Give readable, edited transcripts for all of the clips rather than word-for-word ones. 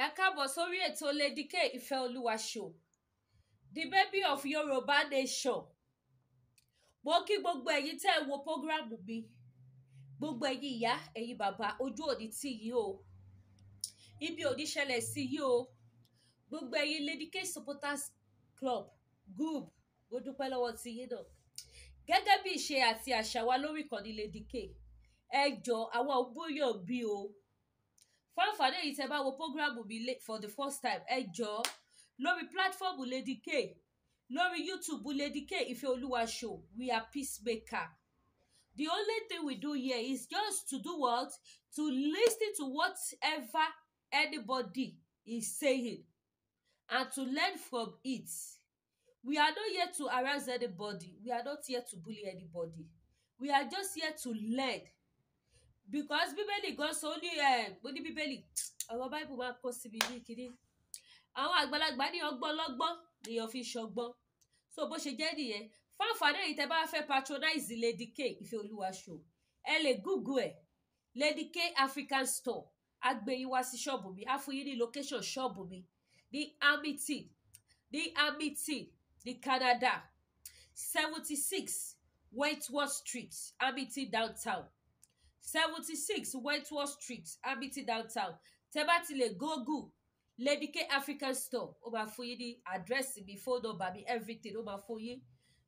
Ẹ káàbọ̀ sórí ètò Lady K Ìfẹ́olúwa show, the baby of Yorùbá nation. Mo kí gbogbo ẹ̀yin tẹ́ ẹ wo program mi, gbogbo ẹ̀yin ìyá, ẹ̀yin bàbá, ojú òní tì yín o, ibi òní ṣẹlẹ̀ sí yín o. Gbogbo ẹ̀yin Lady K supporters club group, mo dúpẹ́ lọ́wọ́ ti yín náà. Gẹ́gẹ́ bí ìṣe àti àṣà wa lórí ìkànnì Lady K, ẹ jọ àwọn òbúyọ̀ bí o. Fáǹfààní èyí tẹ́ bá wo program mi for the first time, ẹ jọ lórí platform Lady K, lórí YouTube Lady K Ìfẹ́olúwa show, we are peacemaker. The only thing we do here is just to do what? To listen to whatever anybody is saying and to learn from it. We are not here to harass anybody. We are not here to bully anybody. We are just here to learn. Because Bíbélì gan sọ ó ní ẹ mo ní Bíbélì, ọ̀rọ̀ Bible máa kó síbi ní kínní. Àwọn àgbàlagbà ní ọgbọ́n lọ́gbọ́n lèèyàn fi ṣọgbọ́n. So bó ṣe jẹ́ nìyẹn. Fáǹfààní èyí tẹ́ bá fẹ́ patronize Lady K Ìfẹ́olúwa show, ẹ lè Google ẹ̀, Lady K African Store. Á gbé yín wá sí ṣọ́ọ̀bù mi, á fún yín ní location ṣọ́ọ̀bù mi ní Hamilton, ní Hamilton ní Canada, 76 Wentworth Street, Hamilton downtown, 76 Wentworth Street, Hamilton downtown. Tẹ́ bá ti lè Google Lady K African Store, ó máa fún yín ní àdírẹ́sì mi, phone number mi, everything ó máa fún yín.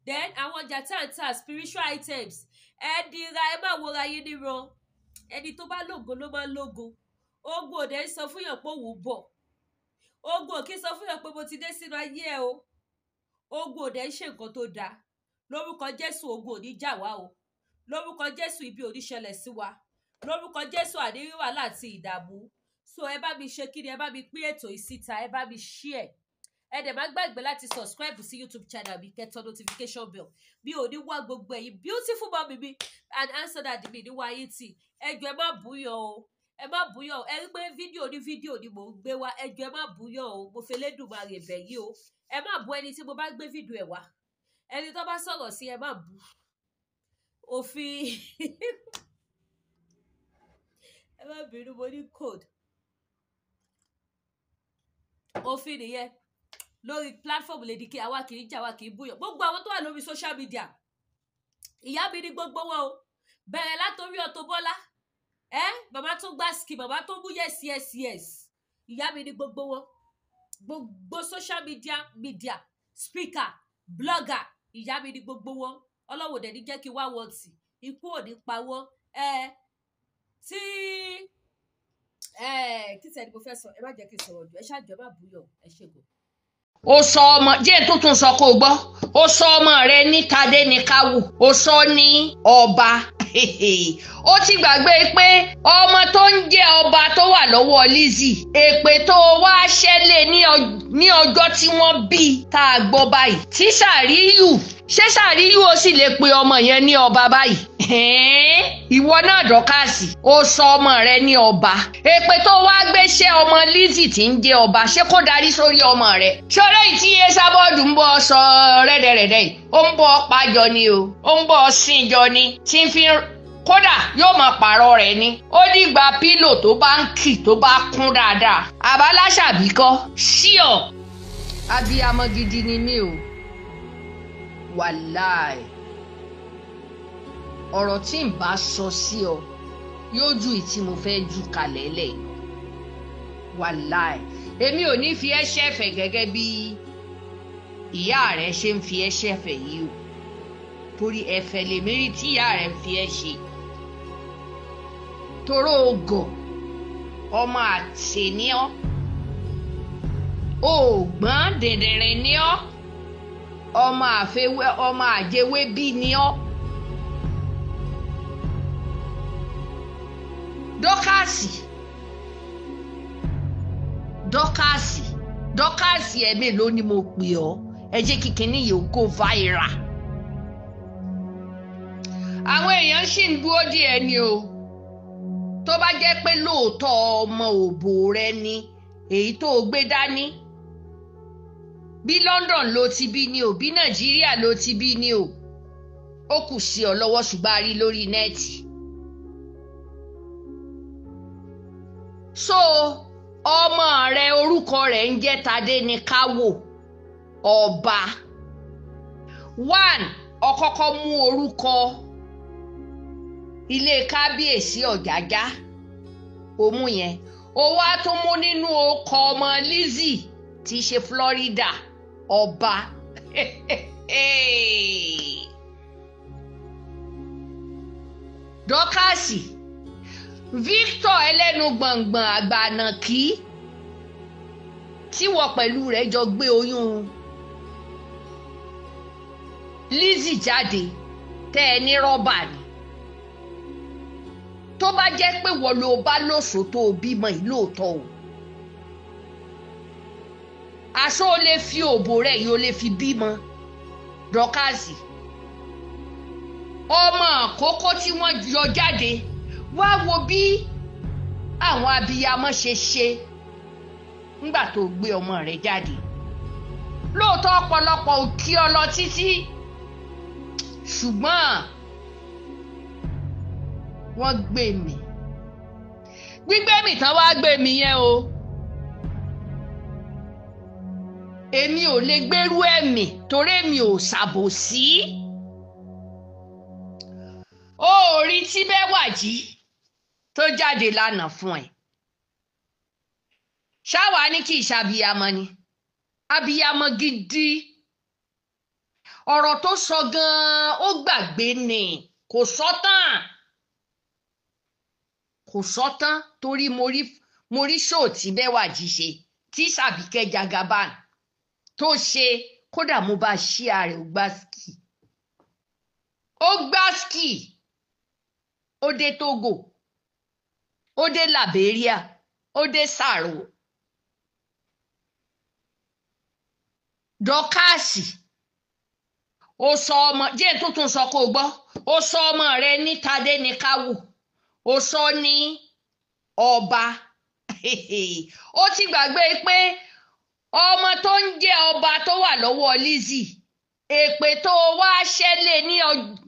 Then àwọn ọjà tá à ń tà, spiritual items, ẹ dira, ẹ má wọra yín níran. Ẹni tó bá lógo ló máa ń lógo. Ogun òde ń sọ fún yàn pé òun bọ̀, ogun ò kí sọ fún yàn pé mo ti dé sínú ayé ẹ o. Ogun òde ń ṣe nǹkan tó dáa. Lórúkọ Jésù, ogun ò ní jà wá o. Lórúkọ Jésù, ibi ò ní ṣẹlẹ̀ sí wa. Lórúkọ Jésù, àní wàhálà àti ìdààmú. So ẹ bá mi ṣe kí ni, ẹ bá mi pín ètò yìí síta, ẹ bá mi share, ẹ dẹ̀ má gbàgbé láti subscribe sí YouTube channel mi, kẹ́ tẹ notification bell. Mi ò ní wá gbogbo ẹ̀yin beautiful mommy mi and answer that mi ní wáyé tì. Ẹ jọ̀ọ́, ẹ má búyọ̀ o, ẹ má búyọ̀ o. Ẹ rí pé fídíò ní fídíò ni mò ń gbé wá. Ẹ jọ̀ọ́, ẹ má búyọ̀ o. Mo fi Elédùmarè bẹ̀ yín o, ẹ má bú ẹni tí mo bá gbé fídíò ẹ̀ wá. Ẹni tó bá sọ̀rọ̀ sí, ẹ má bú. Òfin, ẹ má bínú, mo ní code. Òfin nìyẹn lórí platform Lady K. Àwa kì í jà, àwa kì í búyọ̀. Gbogbo àwọn tó wà lórí social media, ìyá mi ní gbogbo wọn o. Bẹ̀rẹ̀ látòrí Auto Bola, ẹ bàbá tó gbá ski, bàbá tó mú yes, ìyá mi ní gbogbo wọn. Gbogbo social media speaker, blogger, ìyá mi ní gbogbo wọn. Ọlọ́wọ́ dẹ̀ ní jẹ́ kí wá wọn tì, ikú ò ní pa wọ́n. Ẹ tí ẹ kí tẹ̀ ni mo fẹ́ sọ, ẹ má jẹ́ kí n sọ̀rọ̀ jù. Ẹ ṣáàjọ, ẹ má búyọ̀. Ẹ ṣègùn. Ó sọ ọmọ jẹ́ tuntun sọ kó o gbọ́. Ó sọ ọmọ rẹ ní Tadé ní Káwù, ó sọ ní ọba. Ó ti gbàgbé pé ọmọ tó ń jẹ́ ọba tó wà lọ́wọ́ Lizzy, èpè tó wá ṣẹlẹ̀ ní ọjọ́ tí wọ́n bí tá a gbọ́ báyìí tí Sàríyù ṣé Sàríyù ó sì lè pe ọmọ yẹn ní ọba báyìí. Ìwọ náà Dọ́kàsì, ó sọ ọmọ rẹ ní ọba. Èpè tó wá gbéṣẹ́ ọmọ Lizzy tí ń jẹ́ ọba, ṣé kó darí sórí ọmọ rẹ? Ṣọlá yìí tí Esabod ń bọ́ sọ rẹ́dẹ̀rẹ́dẹ́ yìí, ó ń bọ́ pàjọ ni o, ó ń bọ́ síjọ ni, tí ń fi kódà yóò máa pààrọ̀ rẹ̀ ni. Ó dìgbà pillow tó bá ń kì tó bá kún dáadáa. Àbáláṣàbí kọ́ síọ̀. Abiyamọ gidi ni mí o, wàláì. Ọ̀rọ̀ tí n bá sọ sí ọ yóò ju ìtí mo fẹ́ jù kalẹ̀ lẹ̀ lọ. Wàláì, èmi ò ní fi ẹ́ ṣẹ̀fẹ̀ gẹ́gẹ́ bí ìyá rẹ ṣe ń fi ẹ́ ṣẹ̀fẹ̀ yìí o, torí ẹ̀fẹ̀ lèmi rí tí ìyá rẹ ń fi ẹ́ ṣe. Toró ogò ọmọ àtẹ ní ọ, ògbọ́n dìndìnrín ní ọ, ọmọ àfẹwé, ọmọ àjẹwé bí ní ọ. Dọ́kàsì, Dọ́kàsì, Dọ́kàsì, ẹ̀mí ló ní mo pè ọ́. Ẹ jẹ́ kí kinní yìí ó go viral. Àwọn èèyàn sì ń dúró díẹ̀ ni o. Tó bá jẹ́ pé lóòótọ́ ọmọ òbò rẹ ni èyí tó o gbé dání, bí London ló ti bí ni o, bí Nàìjíríà ló ti bí ni o, ó kù sí ọ lọ́wọ́, ṣùgbọ́n a rí lórí net. So Ọmọ rẹ orúkọ rẹ̀ ń jẹ́ Tadéníkàwò ọba. One, ọkọ́kọ́ mú orúkọ ilé kábíyèsí Ọ̀jájá, òmù yẹn ó wá tún mú nínú ọkọ ọmọ Lizzy tí í ṣe Florida ọba. Dọ́kàsì Victor ẹlẹ́nu gbọ̀ngbọ̀n àgbànàkí tí wọ́n pẹ̀lú rẹ̀ jọ gbé oyún Lizzy jáde tẹ́ ẹ ní rọ́bà ni. Tó bá jẹ́ pé wọ́n ló bá lóṣù tó o bímọ yìí lóòótọ́ o, aṣọ ò lè fi òbò rẹ̀ yìí ó lè fi bímọ. Dọ́kàsì ọmọ àkókò tí wọ́n yọ jáde, wá wo bí àwọn abiyamọ ṣe ṣe nígbà tó gbé ọmọ rẹ̀ jáde. Lóòótọ́ ọ̀pọ̀lọpọ̀ ò kí ọ lọ títí, ṣùgbọ́n wọ́n gbé mi. Gbígbé mi tán wá gbé mi yẹn o, èmi ò lè gbérú ẹ̀mí torí èmi ò ṣàbòsí. Ó rí tí Bẹ́wàjí tó jáde lánàá fún ẹ, ṣáwa ní kí ìṣàbíyamọ ni, abiyamọ gidi. Ọ̀rọ̀ tó sọ gan-an ó gbàgbé ni, kò sọ tán, kò sọ tán torí mo rí ṣóò tí Bẹ́wàjí ṣe tí Sàbíkẹ́ Jagaban tó ṣe, kódà mo bá ṣí ààrẹ ó gbá ski, ó gbá ski, ó dé Togo, ó dé Liberia, ó dé Sàrò. Dọ́kàsì ó sọ ọmọ jẹ́ tuntun sọ kó gbọ́, ó sọ ọmọ rẹ ní Tadéníkàwò, ó sọ ní ọba. Ó ti gbàgbé pé ọmọ tó ń jẹ́ ọba tó wà lọ́wọ́ Lizzy, èpè tó wá ṣẹlẹ̀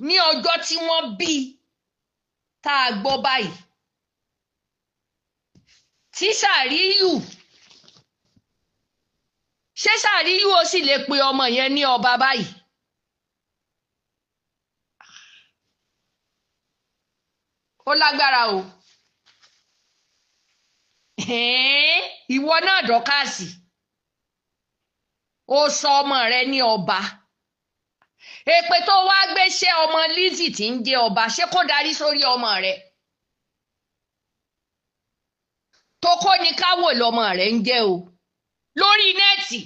ní ọjọ́ tí wọ́n bí tá a gbọ́ báyìí, tí Sàríyù, ṣé Sàríyù ó sì lè pe ọmọ yẹn ní ọba báyìí? Ó lágbára o. Ìwọ náà Dọ́kàsì, ó sọ ọmọ rẹ ní ọba. Èpè tó wá gbé ṣé ọmọ Lizzy tí ń jẹ́ ọba, ṣé kó darí sórí ọmọ rẹ? Tokó ni káwò lọmọ rẹ ń jẹ́ o lórí nẹ́ẹ̀tì,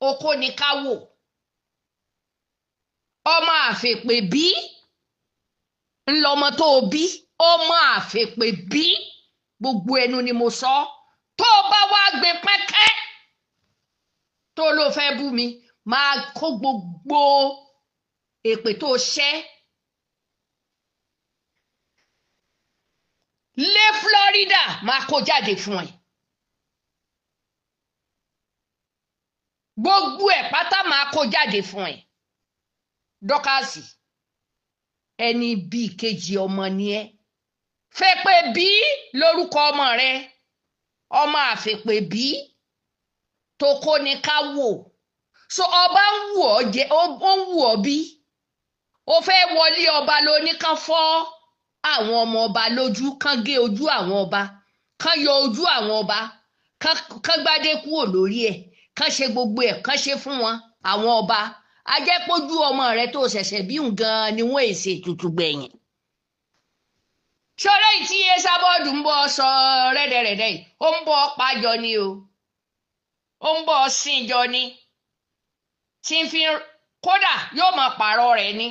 okó ni káwò, ọmọ àfèpè bí ńlọmọ tó o bí, ọmọ àfèpè bí, gbogbo ẹnu ni mo sọ. Tó o bá wá gbé pẹ́kẹ́ tó ló fẹ́ bú mi, máa kó gbogbo èpè tó ṣẹ́ lé Florida, máa kó jáde fún ẹ. Gbogbo ẹ̀ pátá máa kó jáde fún ẹ. Dọ́kàsì ẹni bíi kejì ọmọ ni ẹ. Fẹ́pẹ́ bí lórúkọ ọmọ rẹ, ọmọ àfẹ́pẹ́ bí tó kó ni ká wò. So ọba ń wù ọ́ jẹ, ó ń wù ọ́ bí. Ó fẹ́ wọlé ọba ló ní kán fọ́ àwọn ọmọ ọba lójú, kán gé ojú àwọn ọba, kán yọ ojú àwọn ọba, kán gbádé kúrò lórí ẹ̀, kán ṣe gbogbo ẹ̀, kán ṣe fún wọn àwọn ọba. Ajẹ́pójú ọmọ rẹ tó ṣẹ̀ṣẹ̀ bí gan-an ni wọ́n èsè tutù gbẹ̀yìn. Ṣọlá yìí tí Ẹsábọ́ọ̀dù ń bọ́ sọ rẹ́dẹ̀rẹ́dẹ́ yìí, ó ń bọ́ pàjọ ni o, ó ń bọ́ síjọ ni, tí ń fi kódà yóò máa pààrọ̀ rẹ̀ ni.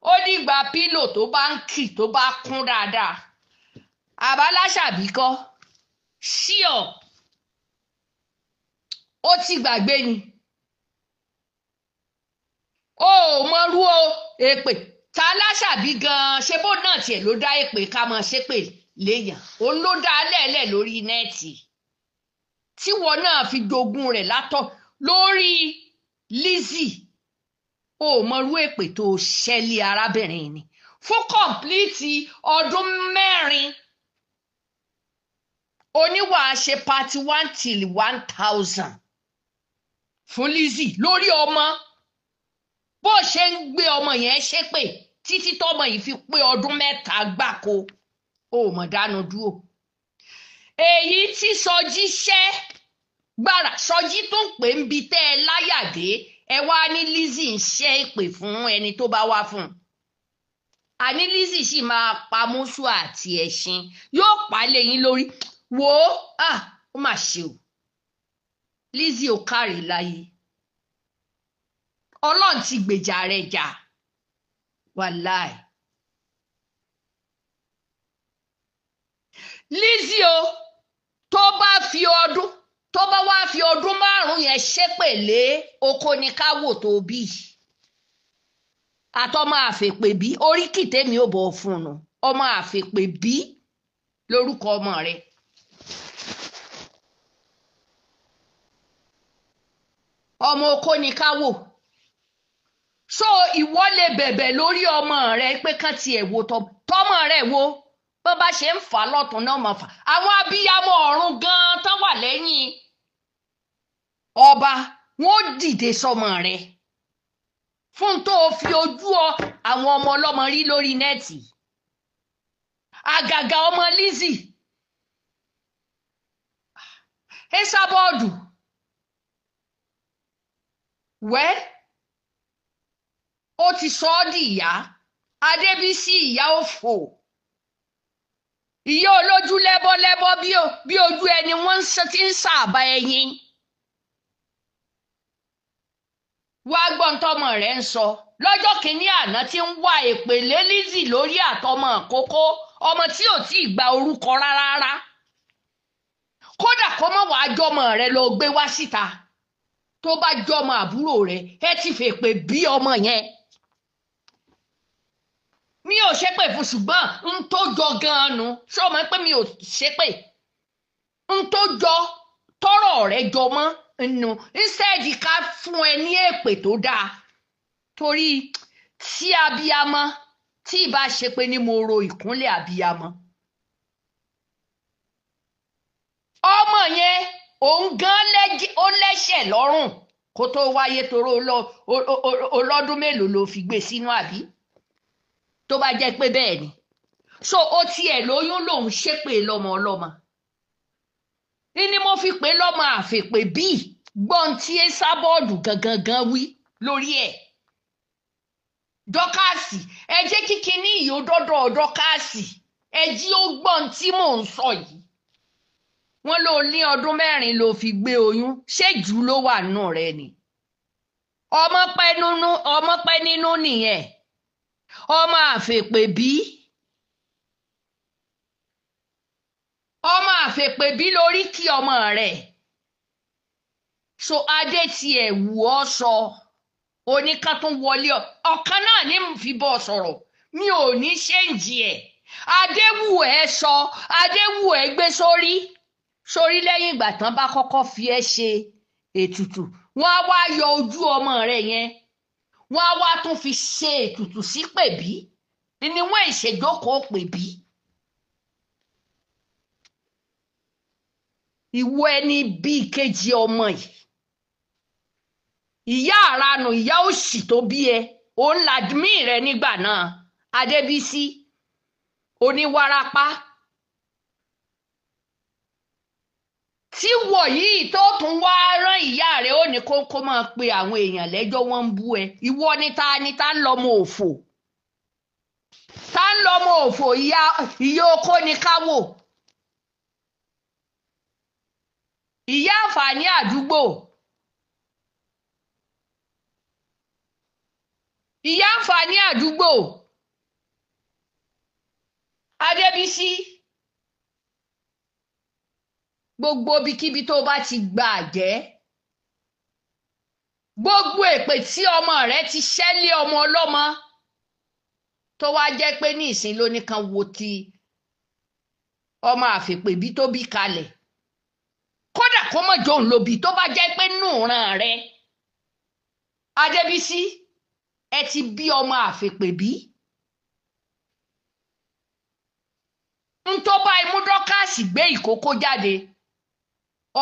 Ó dìgbà pílò tó bá ń kì tó bá kún dáadáa. Àbáláṣàbí kọ́ ṣíọ, ó ti gbàgbé ni. Ó mọrú o èpè ta láṣàbí gan-an, ṣe bó náà tiẹ̀ ló dá èpè ká máa ṣépè léèyàn, òun ló dá lẹ́ẹ̀lẹ́ lórí nẹ́ẹ̀tì tíwọ náà fi jogún rẹ̀ látọ̀ lórí Lizzy. Ó mọrú èpè tó ṣẹlẹ̀ arábìnrin ni fún kọ̀ǹplìtì ọdún 4. Oníwàá ṣe party 1 till 1000 fún Lizzy lórí ọmọ. Bó ṣe ń gbé ọmọ yẹn ṣépè títí tọmọ yìí fi pé ọdún 3 gbáko, ó mọ̀ dánu dúró. Èyí tí Sọjí ṣẹ́ gbàrà, Sọjí tó ń pè ń bi tẹ́ ẹ láyàdé, ẹ wá ní Lizzy ń ṣẹ́ ìpè fún ẹni tó bá wá fún un. Àní Lizzy sì máa pa mùsù àti ẹṣin, yóò pa léyìn lórí. Wò ó, ó mà ṣe o, Lizzy ò kárí láyé. Ọlọ́run ti gbèjà rẹ̀ jà, wàláì. Lizzy o, tó bá fi ọdún, tó bá wá fi ọdún 5 yẹn ṣépè lé oko ní káwò tó bí àtọmọ àfèpè bí, oríkì tèmi ò bọ̀ fún un, ọmọ àfèpè bí lórúkọ ọmọ rẹ̀. Ọmọ oko ní káwò. So ìwọ lè bẹ̀bẹ̀ lórí ọmọ rẹ pé kán tiẹ̀ wo tọmọ rẹ wo bó bá ṣe ń fà lọ́tún náà mọ̀ fà. Àwọn abiyamọ ọ̀run gan-an tán wà lẹ́yìn ọba, wọn ó dìde sọmọ rẹ fún tó o fi ojú ọ àwọn ọmọ ọlọ́mọ rí lórí nẹ́ẹ̀tì. Àgàgà ọmọ Lizzy Esabod wẹ́ ó ti sọ ọ́ di ìyá Adébísí, ìyá òfò, ìyá olójú lẹ́bọ́lẹ́bọ́ bí ojú ẹni wọ́n ti ń sàbà ẹyin. Wá gbọ́n tọmọ rẹ̀ ń sọ lọ́jọ́ kìíní àná tí ń wá èpè lé Lizzy lórí àtọmọ kókó, ọmọ tí ò tí ì gba orúkọ rárá. Kódà kó mọ̀ wá jọmọ rẹ̀ lọ gbé wá síta, tó bá jọmọ àbúrò rẹ̀ ẹ ti fèpè bí ọmọ yẹn. Mi ò ṣépè fún, ṣùgbọ́n n tó jọ gan-an nu, ṣé o mọ̀ pé mi ò ṣépè? N tó jọ tọrọ rẹ jọ mọ́ nù, instead ká fún ẹ ní èpè tó dáa. Torí tí abiyamọ tí ìbá ṣe pé ní mo ro ìkúnlẹ̀ abiyamọ. Ọmọ yẹn òun gan ó lẹ́ṣẹ̀ lọ́rùn kó tó wáyé, toró ọlọ́dún mélòó ló fi gbé sínú àbí? Tó bá jẹ́ pé bẹ́ẹ̀ ni, so ó tiẹ̀ lóyún lòun ṣépè lọ́mọ ọlọ́mọ ní mo fi pè lọ́mọ àfèpè bíi gbọ́n tí Esabod gangan wí lórí ẹ̀. Dọ́kàsì, ẹ jẹ́ kíkiní yìí ó dọ́dọ̀ Dọ́kàsì, ẹ jí ó gbọ́n tí mò ń sọ yìí. Wọ́n ló ní ọdún 4 ló fi gbé oyún, ṣé jù ló wà nù rẹ ni? Ọmọ pẹ́ nínú nìyẹn, ọmọ àfèpè bí, ọmọ àfèpè bí lórí kí ọmọ rẹ̀. So adé tiẹ̀ wù ọ́ sọ, oníkan tún wọlé ọ̀kan náà ní fi bọ́ sọ̀rọ̀, mi ò ní ṣéǹjì ẹ̀. Adé wù ẹ́ sọ, adé wù ẹ́ gbé sórí sórí lẹ́yìn ìgbà tán bá kọ́kọ́ fi ẹ́ ṣe ètùtù, wọ́n á wá yọ ojú ọmọ rẹ̀ yẹn, wọ́n á wá tún fi ṣe ètùtù sí pèbí, ni wọ́n ìṣèjókòó pèbí. Ìwọ ẹni bíi kejì ọmọ yìí, ìyá àranù, ìyá òṣì tó bí ẹ, òun làdmí rẹ nígbà náà, Adébísí oníwárápá. Tí wọ̀ yìí tó tún wá rán ìyá rẹ̀, ó ní kó máa pe àwọn èèyàn lẹ́jọ́, wọ́n ń bú ẹ. Ìwọ ni ta ni ta ń lọ́mọ òfò, ta ń lọ́mọ òfò, ìyá oko ni káwò, ìyá àǹfààní àdúgbò, ìyá àǹfààní àdúgbò. Adébísí, gbogbo ibikíbi tó bá ti gba àjẹ́, gbogbo èpè tí ọmọ rẹ ti ṣẹ́lé ọmọ ọlọ́mọ, tó wá jẹ́ pé ní ìsìn ló ní kan wo ti ọmọ àfèpè bí tó bí kalẹ̀, kódà kó mọ̀ jóun ló bí, tó bá jẹ́ pé nùràn rẹ Adébísí, ẹ ti bí ọmọ àfèpè bí. Ń tó bá imú Dọ́kàsì gbé ìkókó jáde,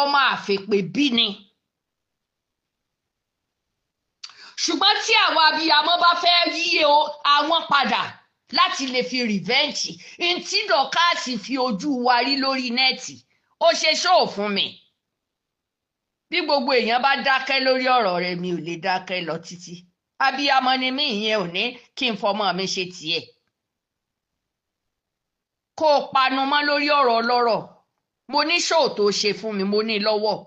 ọmọ àfèpè bí ni. Ṣùgbọ́n tí àwọn abiyamọ bá fẹ́ yí àwọn padà láti lè fi rìvẹ́ǹtì ntí Dọ́kàsì fi ojú wa rí lórí nẹ́ẹ̀tì, ó ṣe ṣóò fún mi. Bí gbogbo èèyàn bá dákẹ́ lórí ọ̀rọ̀ rẹ̀, mi ò lè dákẹ́ lọ títí. Abiyamọ ni mí, ìyẹn ò ní kí n fọmọ mi ṣe tiẹ̀. Kó o panu mọ́ lórí ọ̀rọ̀ ọlọ́rọ̀. Mo ní ṣóò tó ṣe fún mi, mo ní lọ́wọ́.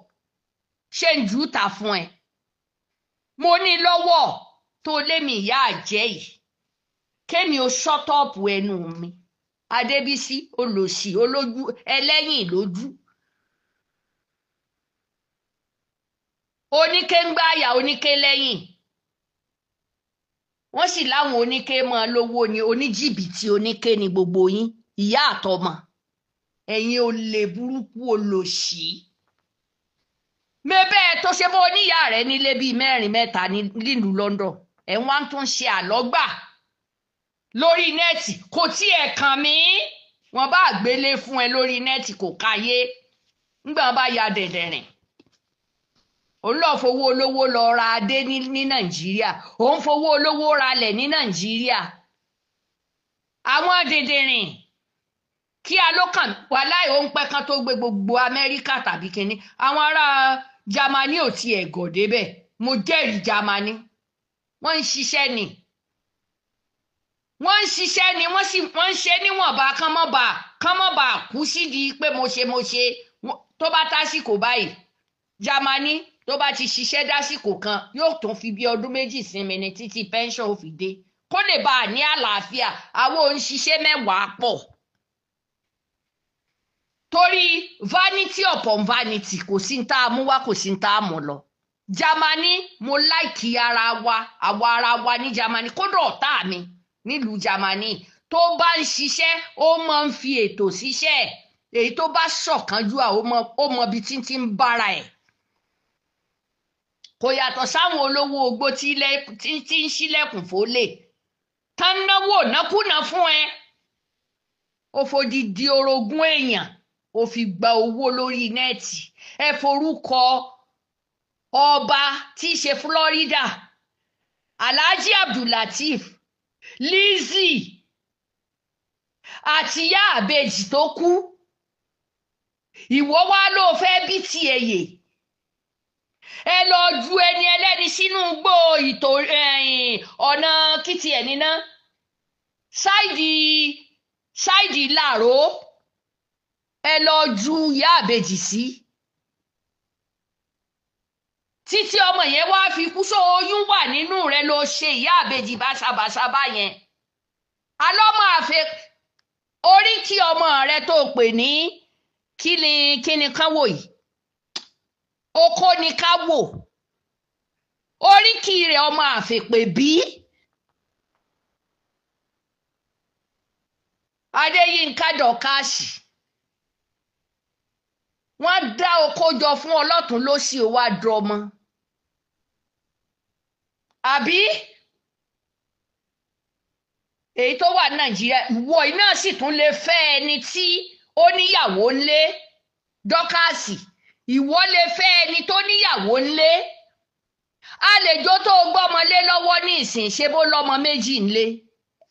Ṣé ń jù ú ta fún ẹ? Mo ní lọ́wọ́ tó lé mi ìyá àjẹ́ yìí. Kémi o ṣọ́tọ̀pù ẹnu mi. Adébísí olòṣì olójú ẹlẹ́yìn lójú. Oníké ń gbáyà, oníké lẹ́yìn. Wọ́n sì láwọn oníké máa lówó ni, oníjìbìtì oníké ni gbogbo yín, ìyá àtọmọ. Ẹ̀yin olè burúkú olòṣì. Mebẹ́ tó ṣe bó oníyà rẹ̀ nílé bíi mẹ́rin mẹ́ta nílùú London. Ẹ̀ wá tún ṣe àlọ́gbà lórí nẹ́ẹ̀tì, kò tí ẹ̀ kàn mí. Wọ́n bá gbélé fún ẹ lórí nẹ́ẹ̀tì kò káyé. Ńgbà bá ya dẹ̀dẹ̀rìn. Òun lọ fowó olówó lọ ra adé ní Nàìjíríà. Òun fowó olówó ralẹ̀ ní Nàìjíríà. Àwọn dẹ̀dẹ̀rìn kí a ló kàn wá láì òun pẹ́ kan tó gbé gbogbo Amẹ́ríkà tàbí kínní. Àwọn ará Jámánì ò tiẹ̀ gọ̀ débẹ̀. Mo jẹ́rìí Jámánì. Wọ́n ń ṣiṣẹ́ ni. Wọ́n ń ṣiṣẹ́ ni, wọ́n sì wọ́n ń ṣe níwọ̀nba kán mọ́ bá kú sídìí pé mo ṣe mo ṣe. Tó bá tásìkò báyìí, Jámánì tó bá ti ṣiṣẹ́ dásìkò kan yóò tún fi bí ọdún méjì sinmi ní títí pension ó fi dé. Kó lè bá a ní àlàáfíà, àwọn òǹṣiṣẹ́ mẹ́wàá pọ̀. Torí vanity upon vanity, kò sí ní tá a mú wá, kò sí ní tá a mú lọ. Jámánì, mo láìkí ara wa, àwa ara wa ní Jámánì. Kódà ọ̀tá mi nílùú Jámánì tó bá ń ṣiṣẹ́, ó máa ń fi ètò síṣẹ́. Èyí tó bá ṣọ̀kánjúà, ó mọ ibi tí ń bára ẹ̀. Kò yàtọ̀ sáwọn olówó ogbó tí ń ṣílẹ̀kùn fólè. Tán náwó nákúnà fún ẹ. Ó fodidi orogún èèyàn, ó fi gba owó lórí nẹ́ẹ̀tì. Ẹ forúkọ ọba tí í ṣe Florida, Alhaji Abdulateef, Lizzy àti ìyá àbèjì tó kú. Ìwọ wá ló fẹ́ bí tiẹ̀ yè. Ẹ lọ ju ẹni ẹlẹ́ni sínú igbó ìtò ọ̀nà kìtì ẹ̀ níná. Ṣáìdì làró. Ẹ lọ ju ìyá àbèjì sí. Títí ọmọ yẹn wá fi kú, só oyún wà nínú rẹ ló ṣe ìyá àbèjì báṣabàṣa báyẹn. Alọ́mọ àfẹ orí kí ọmọ rẹ tó pè ní kíni kán wò yìí. Oko ni ká wò. Oríkì rẹ̀ ọmọ àfèpè bí. Adéyínká Dọ́kàsì. Wọ́n dá oko jọ fún ọlọ́tún lósì, ó wá dọmọ. Àbí èyí tó wà Nàìjíríà, ìwọ iná sì tún lè fẹ́ ẹni tí ó níyàwó ńlé. Dọ́kàsì, ìwọ lè fẹ́ ẹni tó níyàwó ńlé. Àlejò tó gbọ́mọ lé lọ́wọ́ ní ìsìn, ṣe bó lọ́mọ méjì ńlé,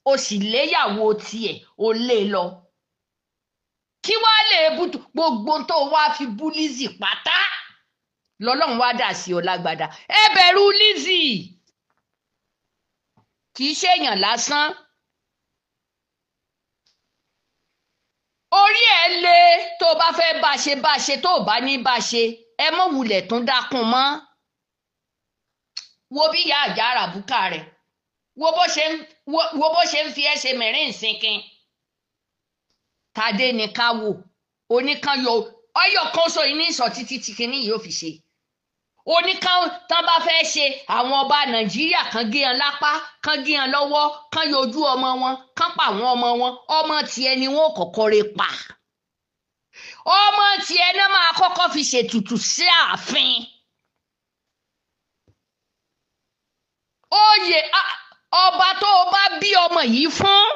o sì léyàwó tiẹ̀ o lé lọ. Kí wàá lè bú gbogbo tó wàá fi bú Lizzy pátá lọ́lọ́run wá dà sí ọ lágbàdá. Ẹ bẹ̀rù Lizzy, kì í ṣèyàn lásán. Orí ẹ le tó o bá fẹ́ bá ṣe bá ṣe, tó o bá ní bá ṣe, ẹ mọ̀ wulẹ̀ tún dákun mọ́. Wo bí ìyá àjà àràbùkà rẹ̀, wo bó ṣe ń fi ẹ́ ṣe mìíràn ìsinkin. Tadé ni ká wò, oníkan yọ ọyọ kan sọ yìí ní ìsọ títí tí kinní yìí ó fi ṣe. Oníkan tán bá fẹ́ ṣe, àwọn ọba Nàìjíríà kan gé wọn lápá, kan gé wọn lọ́wọ́, kan yọjú ọmọ wọn, kan pa àwọn ọmọ wọn. Ọmọ tiẹ̀ ni wọn ò kọ́kọ́ rè pa. Ọmọ tiẹ̀ náà máa kọ́kọ́ fi ṣètùtù sí ààfin. Oyè ọba tó o bá bí ọmọ yìí fún.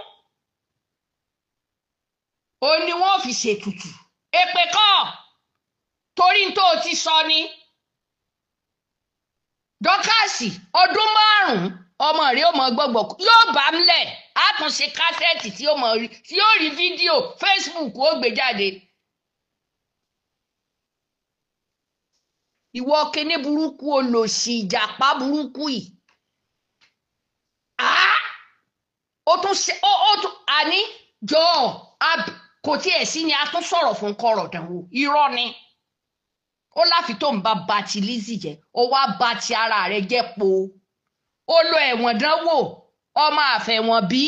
Ó ní wọ́n fi ṣètùtù. Èpè kọ́, torí tó o ti sọ ni. Dọ́kàsì, ọdún 5 ọmọ rẹ̀ ó mọ gbọ́gbọ́, yóò bá ń lẹ̀, á tún ṣe kásẹ̀tì tí ó mọ rí, tí yóò rí fídíò Facebook ó gbé jáde. Ìwọ kíní burúkú, olòṣì, ìjàpá burúkú yìí. Ó tún ṣe ó tún àní jọ kò tiẹ̀ sí ni a tún sọ̀rọ̀ fún kọ̀rọ̀ dánwò. Irọ́ ni. Ó láfi tó ń bá ba ti Lizzy jẹ́, ó wá ba ti ara rẹ̀ jẹ́ po. Ó lọ ẹ̀wọ̀n dánwò, ọmọ àfẹ̀wọ̀n bí.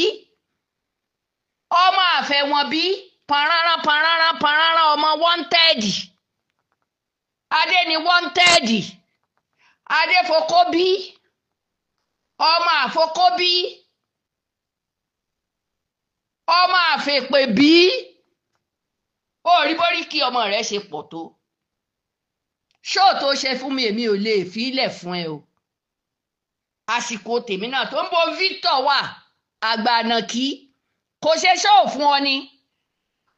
Ọmọ àfẹ̀wọ̀n bí, parara parara parara ọmọ wanted. Adé ni wanted. Adé fokóbí. Ọmọ àfokóbí. Ọmọ àfèpè bí. Ó rí bórí kí ọmọ rẹ̀ ṣe pọ̀ tó. Ṣóò tó ṣe fún mi, èmi ò lè fi ilẹ̀ fún ẹ o. Àsìkò tèmi náà tó ń bo Victor wà, àgbànàkí kò ṣe ṣóò fún ọ ni.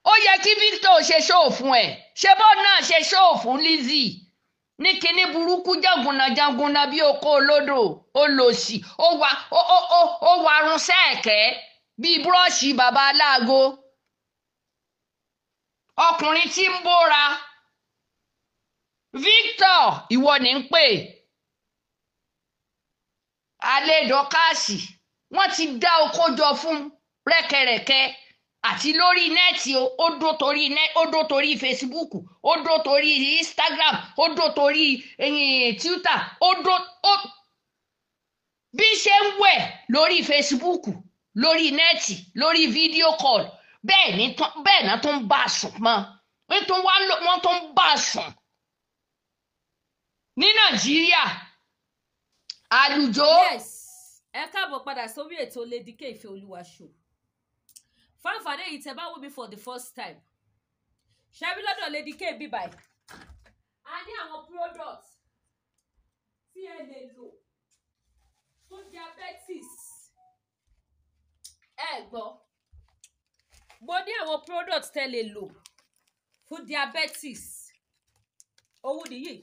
Ó yẹ kí Victor ṣe ṣóò fún ẹ. Ṣé bọ́ọ̀ náà ṣe ṣóò fún Lizzy? Ní kinní burúkú jàgùnà jàgùnà bí oko olódò, olòṣì, ó wa ó warun sẹ́ẹ̀kẹ́ bíi búrọ́ọ̀ṣì bàbá aláago. Ọkùnrin tí ń bóra. Victor, ìwọ ní ń pè. Alẹ́ Dọ́kàsì, wọ́n ti dá oko jọ fún rẹ́kẹrẹ́kẹ́ àti lórí nẹ́ẹ̀tì, ó dó torí ó dó torí Facebook, ó dó torí Instagram, ó dó torí Twitter, ó dó ó bí ṣe ń wẹ̀ lórí Facebook, lórí nẹ́ẹ̀tì, lórí fídíò call, bẹ́ẹ̀ ni bẹ́ẹ̀ náà tó ń bá a sùn mọ́, wọ́n tó ń bá a sùn ní Nàìjíríà. Àlùjọ. Yes, ẹ káàbọ̀ padà sórí ètò Lady K Ìfẹ́ Olúwa show. Fáǹfààní èyí tẹ́ bá wò mí for the first time, ṣebí lọ́dọ̀ Lady K bí báyìí, a ní àwọn product tí ẹ lè lò fún diabetes. Ẹ gbọ́, mo ní àwọn product tẹ́ lè lò fún diabetes. Owó nìyí,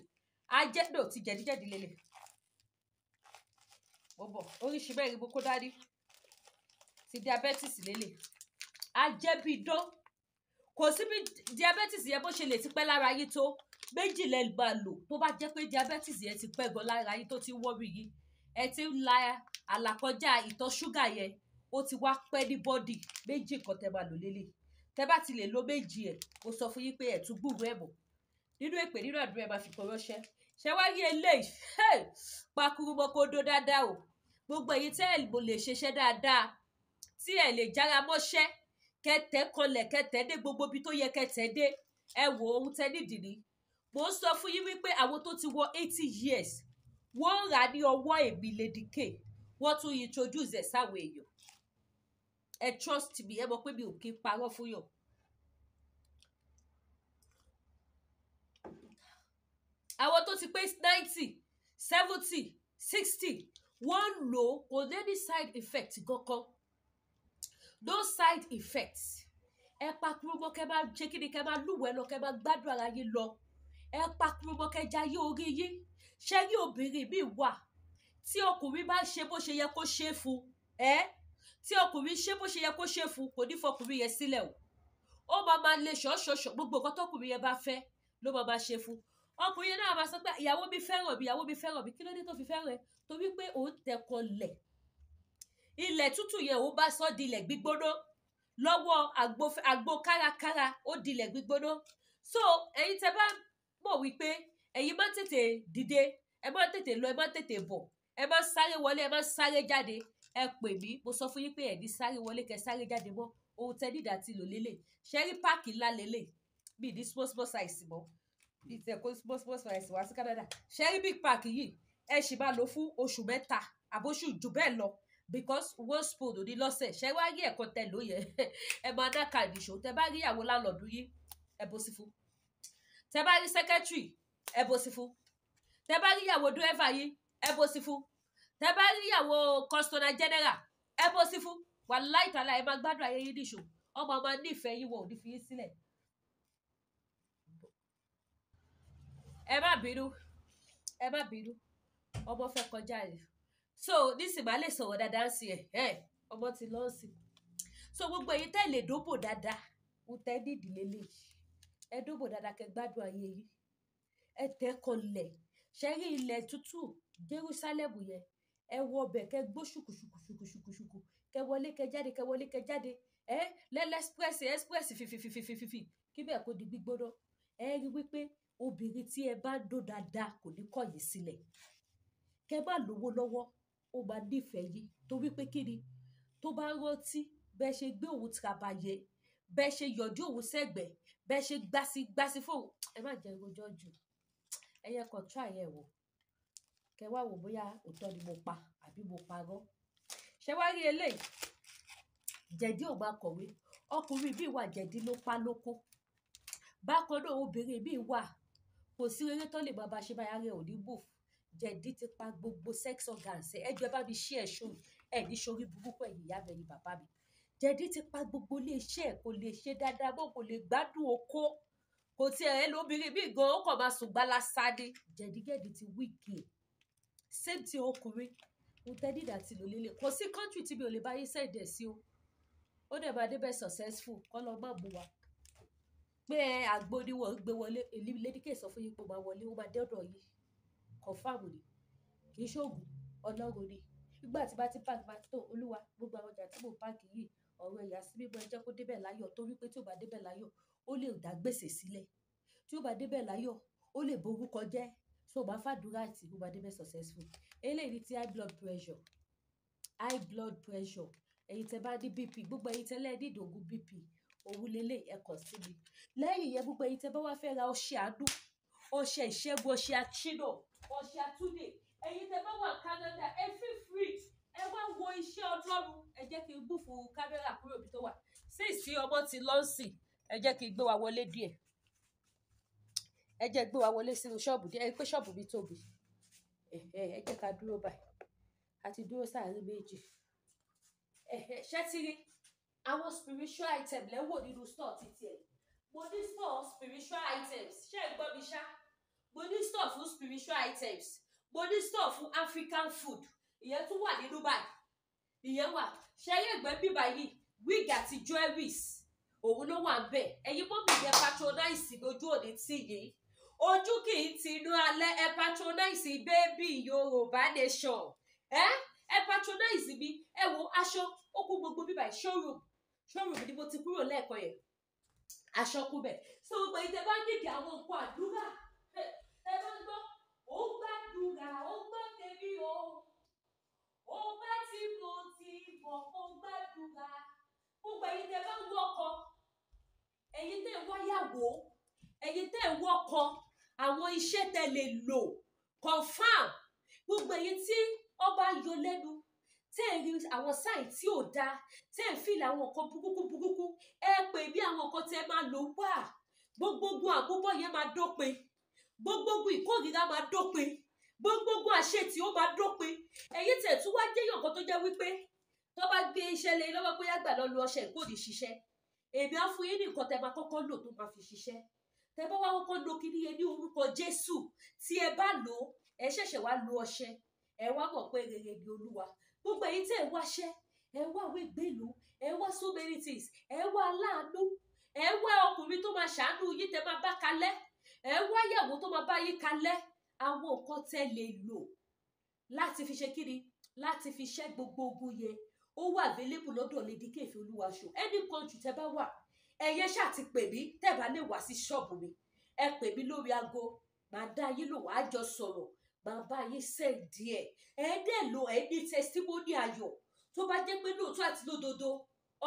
ajẹ́dò ti jẹ̀díjẹ̀dí lélẹ̀. Mo bọ̀, oríṣi mẹ́rin mo kó dání ti diabetes lélẹ̀. Ajẹ́bíidán, kò sí bí diabetes yẹn bó ṣe lè ti pẹ́ lára yín tó, méjì lẹ máa lò. Tó bá jẹ́ pé diabetes yẹn ti pẹ́ gan lára yín, tó ti ń wọ́rí yín, ẹ ti ń la àlàkọjá ìtọ̀ ṣúgà yẹn, ó ti wá pẹ́ ní body, méjì kan tẹ́ máa lò lélẹ̀. Tẹ́ bá ti lè lo méjì ẹ̀, mo sọ fún yín pé ẹ̀ tún gbúròó ẹ̀ mọ̀ nínú èpè, nínú àdúrà, ẹ̀ máa fi kọ́ ránṣẹ́. Ṣé wá rí eléyìí, pakurumọ́kódó dáadáa o. Gbogbo èyí tẹ́ ẹ̀ mo lè ṣiṣẹ́ dáadáa, tí ẹ̀ lè jára mọ́ṣẹ́, kẹtẹ́ kanlẹ̀, kẹtẹ́ dé gbogbo ibi tó yẹ kẹtẹ́ dé, ẹ wò ohun tẹ́ nídìí ni. Mo ń sọ fún yín wípé àwọn tó ti wọ 80 years, wọ́n ń rà ní ọwọ́ èmi Lady K, wọ́n tún introduce ẹ̀ sáwọn èèyàn. Ẹ trust me, ẹ mọ̀ pé mi ò kí ń parọ́ fún yàn. Àwọn tó ti pé 90, 70, 60, wọ́n ń lò ó, kò ní any side effect kankan, no side effect. Ẹ pakurumọ, kẹ máa ṣe kí ni, kẹ máa lúwẹ̀ẹ́ lọ, kẹ máa gbádùn ara yín lọ. Ẹ pakurumọ, kẹ jayé orí yín. Ṣé rí obìnrin mi wà tí ọkùnrin bá ṣe bó ṣe yẹ kó ṣe fún ẹ, tí ọkùnrin ṣe bó ṣe yẹ kó ṣe fún, kò ní fọkùnrin yẹn sílẹ̀ o. Ó máa máa lè ṣọ́ṣọ́ṣọ́, gbogbo nǹkan tọkùnrin yẹn bá fẹ́ ló máa máa ṣe fún. Ọkùnrin yẹn náà máa sọ pé ìyàwó mi fẹ́ràn mi, ìyàwó mi fẹ́ràn mi. Kí ló dé tó fi fẹ́ràn ẹ? Torí pé òun tẹkọlẹ̀ ilẹ̀ tútù yẹn, òun bá sọ di ilẹ̀ gbígbóná lọ́wọ́ àgbo, àgbo kárakára, ó di ilẹ̀ gbígbóná. So ẹ̀yin tẹ́ bá mọ̀ wípé ẹ̀yin máa ń tètè dìde, ẹ máa ń tètè lọ, ẹ máa ń tètè bọ̀, ẹ máa ń sáré wọlé, ẹ máa ń sáré jáde, ẹ pè mí. Mo sọ fún yín pé ẹ ní sáré wọlé kẹ sáré jáde mọ́. Ohun tẹ́ nídàá ti lò lélẹ̀. Ṣe rí pack ńlá lélẹ̀, bí ní small small size mọ́, bí tẹ kó small small size wá sí Canada. Ṣe rí big pack yìí, ẹ sì máa lò fún oṣù 3 àbóṣù jù bẹ́ẹ̀ lọ, because one spoon ò ní lọ́sẹ̀. Ṣe wá rí ẹ̀kọ́ tẹ ló yẹ, ẹ máa dá kàdí ṣòwò. Tẹ bá rí ìyàwó landlord yín, ẹ bó sí fún. Tẹ bá rí secretary, ẹ bó sí fún. Tẹ bá rí ìyàwó dírẹ́fà yín, ẹ bó sí fún. Tẹ bá rí ìyàwó customer general, ẹ bó sí fún. Wàláì tàlà, ẹ máa gbádùn ayé yín níṣó. Ọmọ máa nífẹ̀ẹ́ yín, wọn ò ní fi yín sílẹ̀. Ẹ má bínú, ẹ má bínú, ọmọ fẹ́ kọjá rẹ̀. So nísìnyí máa lè sọ̀rọ̀ dáadáa sí ẹ̀ ẹ̀ ọmọ ti lọ sí. So gbogbo èyí tẹ́ lè dóbò dáadáa, ń tẹ́ ní ìdílé lè ẹ dóbò dáadáa, kẹ́ gbádùn ayé yín. Ẹ tẹ́ kọlẹ̀ ṣe rí ilẹ̀ tútù Jerusalem yẹn, ẹ wọ ọbẹ̀, kẹ́ gbó ṣùkùṣùkùṣùkùṣùkù, kẹ́ wọlé, kẹ́ jáde, kẹ́ wọlé, kẹ́ jáde. Ẹ lẹ́lẹ́ express express fìfìfìfìfì kí bẹ́ẹ̀ kó di gbígbóná. Ẹ rí wípé obìnrin tí ẹ bá ń dó dáadáa kò ní kọ̀ yín sílẹ̀. Kẹ́ má lówó lọ́wọ́, ó máa nífẹ̀ẹ́ yín, torí pé kí ni, tó bá rántí bẹ́ẹ̀ ṣe gbé òun tirabayé, bẹ́ẹ̀ ṣe yọjú òun sẹ́gbẹ̀ẹ́, bẹ́ẹ̀ ṣe gbásí gbásí fóun. Ẹ má jẹ́ rojọ́ jù, ẹ yẹ kàn try ẹ wò, kẹ wá wò bóyá òótọ́ ni mo pa àbí mo parọ́. Ṣé wá rí eléyìí, jẹ̀dí ò máa kọ̀wé. Ọkùnrin míì wà, jẹ̀dí ló pa lóko. Bákan náà obìnrin míì wà, kò sí eré tó lè máa bá ṣe báyà rẹ̀ ò ní move. Jẹ̀dí ti pa gbogbo sex organs ẹ. Jọ̀ọ́, ẹ bá mi ṣí ẹ̀ ṣó ẹ̀ ní sórí burúkú, ẹ̀yìn ìyá mi, ẹ̀yìn bàbá mi. Jẹ̀dí ti pa gbogbo iléeṣẹ́ ẹ̀, kò lè ṣe dáadáa mọ́, kò lè gbádùn okó, kò tiẹ̀ ẹ́ lóbìnrin míì gan, ó kàn máa sùn gbálásá ni. Jẹ̀díjẹ̀dí ti weak ẹ̀. Same thing ọkùnrin ń tẹ́ dídà tí lò lélẹ̀. Kò sí country tí mi ò lè bá yín send ẹ̀ sí o, ó dẹ̀ máa débẹ̀ successful. Kọ́ lọ má mú wa pé ẹ àgbo ni wọ́n ń gbé wọlé. Èmi Lady K sọ fún yín pé ó máa wọlé, ó máa dé ọ̀dọ̀ yín, confirm ni. Kì í ṣoògùn, Ọlọ́run ni. Nígbà tí bá ti pack bá tó, Olúwa, gbogbo àwọn ọjà tí mò ń pack yìí, ọ̀rọ̀ ẹ̀yà sí mímọ́, ẹ jẹ́ kó débẹ̀ láyọ̀, torí pé tí ò bá débẹ̀ láyọ̀, ó lè dá gbèsè sílẹ̀. Tí ó bá débẹ̀ láyọ̀, ó lè borúkọ jẹ́. So máa fàdúrà tí ó bá débẹ̀ successful. Eléyìí ni ti high blood pressure. High blood pressure, ẹ̀yin tẹ́ bá ní BP, gbogbo ẹ̀yin tẹ́ lẹ́ẹ̀ ní ìdògún BP, òun lélẹ̀, ẹ kàn sí mi. Lẹ́yìn yẹn, gbogbo ẹ̀yin tẹ́ bá wá fẹ́ ra ọṣẹ àánú, ọṣẹ ìṣẹ́gun, ọṣẹ àṣínà, ọṣẹ àtúndè, ẹ̀yin tẹ́ bá wà Canada, ẹ feel free, ẹ wá wo iṣẹ́ Ọlọ́run. Ẹ jẹ́ kí n gbúfù kámẹ́rà kúrò bí tó wà sí ìsí ọmọ ti lọ́ọ̀sì. Ẹ jẹ́ kí n gbé wa wọlé díẹ̀, ẹ jẹ́ gbé wa wọlé sínú ṣọ́ọ̀bù díẹ̀. Ẹ pé ṣọ́ọ̀bù mi tóbi. Ẹ jẹ́ ká dúró báyìí, a ti dúró sáàárín méjì. Ṣé ti rí àwọn spiritual item lẹ́wọ̀ nínú store títí ẹ̀? Mo ní store spiritual items. Ṣé ẹ gbọ́ mi ṣá? Mo ní store fún spiritual items, mo ní store fún African food, ìyẹn tún wà nínú báyìí, ìyẹn wà. Ṣe eré ẹgbẹ́ bíbá yìí, wig àti jewelries, òun ló wà ń bẹ̀. Ẹ̀yin mummy yẹn, patronize lójú òní tì yìí, ojú kì í ti inú alẹ́. Ẹ patronize baby Yorùbá nation, ẹ ẹ patronize mi. Ẹ wo aṣọ, ó kún gbogbo bíbá yìí. Showroom, showroom ni mo ti kúrò lẹ́ẹ̀kan yẹn, aṣọ kú bẹ̀. So gbogbo ìtẹ́ bá nídìí àwọn nǹkan àdúrà, ẹ bá ń gbọ́, ó gbàdúrà, ó gbọ́ tèmi o, ó bá tí mo ti mọ̀, ó gbàdúrà. Gbogbo ẹ̀yin tẹ́ bá ń wọ́kọ, ẹ̀yin tẹ́ ń wáyàwó, ẹ̀yin tẹ́ ń wọ́kọ, àwọn iṣẹ́ tẹ́ lè lò confam. Gbogbo ẹ̀yin tí ọba yọ lẹ́nu, tẹ́ ẹ̀ rí àwọn sáì tí ò dáa, tẹ́ ẹ̀ fìlà àwọn nǹkan burúkú burúkú, ẹ pè bí àwọn nǹkan tẹ́ máa lò wà. Gbogbogbò àmúbọ̀ yẹn máa dópin, gbogbogbò ìkórìíra máa dópin, gbogbogbò àṣetì ó máa dópin. Ẹ̀yin tẹ̀ tún wá jẹ́yàn kan tó jẹ́ wípé tó bá gbé iṣẹ́ lé lọ́wọ́ pé àgbà lọ lu ọṣẹ ìkórìí ṣiṣẹ́, èmi á fún yín ní nǹkan tẹ́ máa kọ́kọ́ lò tó máa fi ṣiṣẹ́. Tẹ́ bá wá kọ́kọ́ lo kíní yẹn ní orúkọ Jésù, tí ẹ bá lò ó, ẹ ṣẹ̀ṣẹ̀ wá lo ọṣẹ, ẹ wá mọ̀ pé rere ni Olúwa. Gbogbo ẹ̀yin tẹ́ ẹ wáṣẹ́, ẹ wá ìwé ìgbélùú, ẹ wá so many things, ẹ wá aláàánú, ẹ wá ọkùnrin tó máa ṣàánú yín tẹ́ máa bá kalẹ̀, ẹ wá ìyàwó tó máa bá yín kalẹ̀, àwọn nǹkan tẹ́ lè lò láti fi ṣe kíni, láti fi ṣẹ́ gbogbo ogun yẹn, ó wà available lọ́dọ̀ Lady K Ìfẹ́ Olúwa show. Any country tẹ́ bá wà, ẹ̀yẹ ṣáà ti pè mí. Tẹ́ bá lè wá sí ṣọ́ọ̀bù mi, ẹ pè mí lórí aago, màá dá yín lò, wàá jọ sọ̀rọ̀, màá bá yín send díẹ̀. Ẹ dẹ̀ lo, ẹ ní testimony ayọ̀. Tó bá jẹ́ pé lóòótọ́ àti lódodo,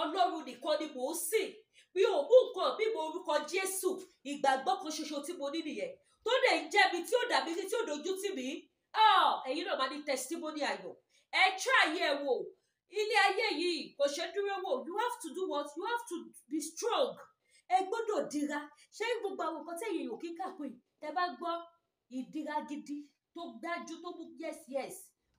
Ọlọ́run nìkan ni mò ń sìn, mi ò mú nǹkan bí mo orúkọ Jésù, ìgbàgbọ́ kan ṣoṣo tí mo ní nìyẹn, tó dẹ̀ ń jẹ́ mi tí ó dàbí tí ó dojú tì mí, ẹ̀yin náà máa ní testimony ayọ̀. Ẹ try ẹ wò. Ilé ayé yìí kò ṣe dúró wò. You have to do what? You have to be strong. Ẹ gbọ́dọ̀ dira. Ṣé gbogbo àwọn nǹkan tẹ̀yìn èèyàn kíkà pé tẹ bá gbọ́ ìdíra gidi tó dájú tó mú yes yes,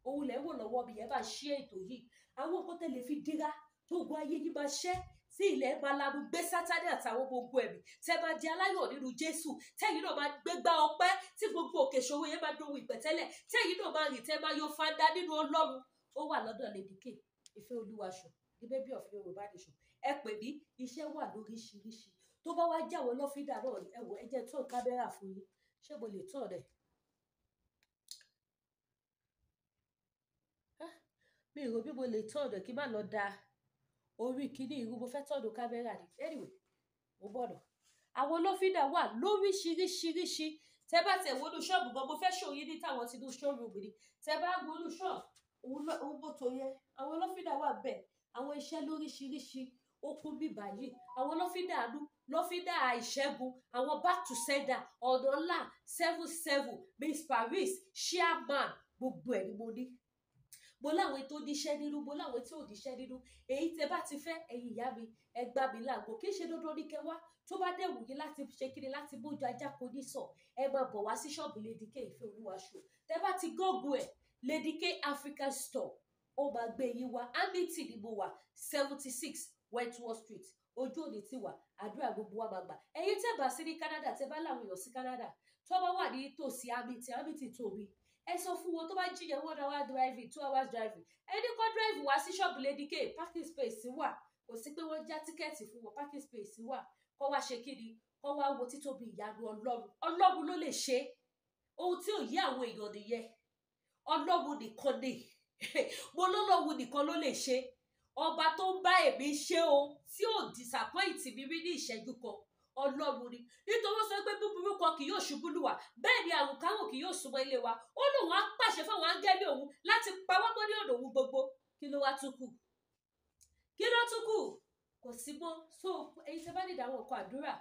òun lẹ́ wò lọ́wọ́ mi yẹn. Bá ṣe ètò yìí, àwọn nǹkan tẹ lè fi dira tó gun ayé yìí máa ṣẹ́ tí tí ilẹ̀ máa lanu gbé Sátánì àtàwọn gbogbo ẹ̀mí, tẹ́ máa di aláyọ̀ nínú Jésù, tẹ́yìn náà máa gbégbá ọpẹ́, tí gbogbo òkè ìṣòro yẹn máa dohun ìpẹ̀tẹ́lẹ̀, tẹ́yìn náà máa rìn, tẹ́ máa yọ fanda nínú Ọlọ́run. Ó wà lọ́dọ̀ Lady K Ìfẹ́ Olúwa Show, the baby of Yorùbá Nation. Ẹ pè mí, iṣẹ́ wà lóríṣiríṣi. Tó bá wá jáwọ́ lọ́fíńdà náà, ẹ wò, ẹ jẹ́ tán kámẹ́rà fún yín. Ṣé mo lè tán rẹ̀? Mi rò bí mo lè tán rẹ̀ kí n má lọ da orí kíní irú, mo fẹ́ tọ́nu kámẹ́rà ni. Anyway, mo bọ̀dọ̀. Àwọn lọ́fíńdà wà lóríṣiríṣiríṣi. Tẹ́ bá tẹ̀ wọnú ṣọ́ọ̀bù gan, mo fẹ́ ṣòyí ní táwọn tinú ṣọ́ọ̀rùmù ni. Tẹ́ bá wọnú ṣọ́ọ̀bù, òun mọ́tò yẹn, àwọn lọ́fíńdà wà bẹ́ẹ̀. Àwọn iṣẹ́ lóríṣiríṣi ó kún bí báyìí. Àwọn lọ́fíńdà àánú, lọ́fíńdà ìṣẹ́gun, àwọn back to sender, ọ̀nà ńlá, 77, Miss Paris, chairman, gbogbo ẹ̀ ni mo ní. Mo láwọn tó níṣẹ́ nínú, mo láwọn tí ò níṣẹ́ nínú. Èyí tẹ bá ti fẹ́, ẹ̀yin ìyá mi, ẹ gbá mi láago. Kì í ṣe dandan ní kẹwàá. Tó bá dẹ̀ wù yín láti ṣe kíni, láti mójú ajá kò ní sọ, ẹ máa bọ̀ wá sí ṣọ́ọ̀bù Lady K Ìfẹ́ Olúwa Show. Tẹ bá ti Google ẹ̀, Lady K African Store, ó máa gbé yín wá. Amity ni mo wà, 76 Wentworth Street. Ojú òní ti wà, àdúrà gbogbo wa máa gbà. Ẹ̀yin tẹ́ bá sí ní Canada, tẹ́ bá láwọn èèyàn sí Canada, tó bá wà ní tòsí Amity, Amity tóbi, ẹ sọ fún wọn, tó bá jíyẹn 1 hour driving, 2 hours driving, ẹni kọ́ drive wá sí ṣọ́ọ̀bù Lady K. Parking space wà, kò sí pé wọ́n já tíkẹ́ẹ̀tì fún wọn, parking space wà. Kọ́ wá ṣe kí ni, kọ́ wá wo títóbi ìyanu Ọlọ́run. Ọlọ́run ló lè ṣe ohun tí ò yé àwọn èèyàn nìyẹn. Ọlọ́run nìkan ni, mo lọ́lọ́run nìkan ló lè ṣe. Ọba tó ń bá èmi ṣe o, tí ò disappoint mi rí ní ìṣẹ́jú kan, Ọlọ́run ni. Nítorí ó sọ pé búburú kan kì yóò ṣubú lù wá, bẹ́ẹ̀ ni àrùnkárùn kì yóò súnmọ́ ilé wa. Ó lóun á pàṣẹ fáwọn áńgẹ́lì òun láti pa wá mọ́ ní ọ̀nà òun gbogbo. Kí ló wá tún kù? Kí ló tún kù? Kò sí mọ́. So èyí tẹ́ bá ní ìdáhùn ọkọ̀ àdúrà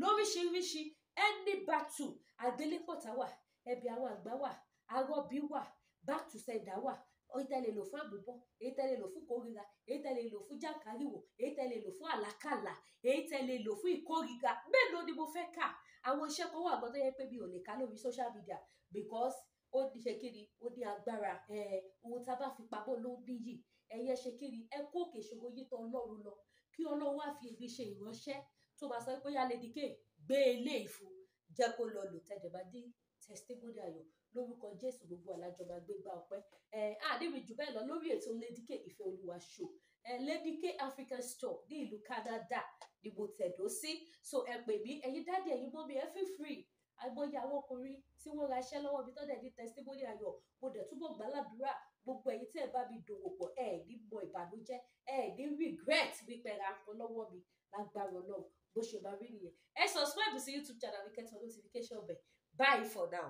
lóríṣiríṣi, any battle, àgbélépọ̀tà wà, ẹ̀bì àwọn àgbà wà, arọ́bí wà, back to sender wà. Èyí tẹ́ lè lò fún àmúbọ́, èyí tẹ́ lè lò fún kórìíra, èyí tẹ́ lè lò fún jàǹkáríwò, èyí tẹ́ lè lò fún àlákàlà, èyí tẹ́ lè lò fún ìkórìíra. Mélòó ni mo fẹ́ kà? Àwọn iṣẹ́ kan wà gan tó yẹ pé mi ò lè kà lórí social media because ó ní ṣe kí ni, ó ní agbára. Ohun tá a bá fi pamọ́ ló níyì. Ẹ̀yẹ ṣe kí ni, ẹ kó òkè ìṣòro yìí tọ̀ Ọlọ́run lọ, kí Ọlọ́run wá fi èmi ṣe ìránṣẹ́ tó máa sọ pé yá Lady K gbé eléyìí fún, jẹ́ kó lọ lò, tẹ̀dẹ̀ máa dé testimony ayọ̀ lórúkọ Jésù. Gbogbo alájọ máa gbé gbá ọpẹ́. Ẹ àdébí jù bẹ́ẹ̀ lọ lórí ètò Lady K Ìfẹ́ Olúwa Show. Ẹ Lady K African Store ní ìlú Canada ni mo tẹ̀dó sí. So ẹ pè mí, ẹ̀yin daddy, ẹ̀yin mummy, ẹ feel free. Àìmọye àwọn ọkùnrin tí wọ́n ra iṣẹ́ lọ́wọ́ mi tọ́dẹ̀ ní testimony ayọ̀. Mo dẹ̀ túbọ̀ gbàládùra, gbogbo ẹ̀yin tí ẹ bá mi dòwò pọ̀, ẹ ní mọ ìbànújẹ́, ẹ ní regret wípé ra nǹkan lọ́wọ́ mi. Lágbára Ọlọ́run, bó ṣe máa rí nìyẹn. Ẹ subscribe sí YouTube channel mi, kẹ́ tẹ notification bell. Bye for now.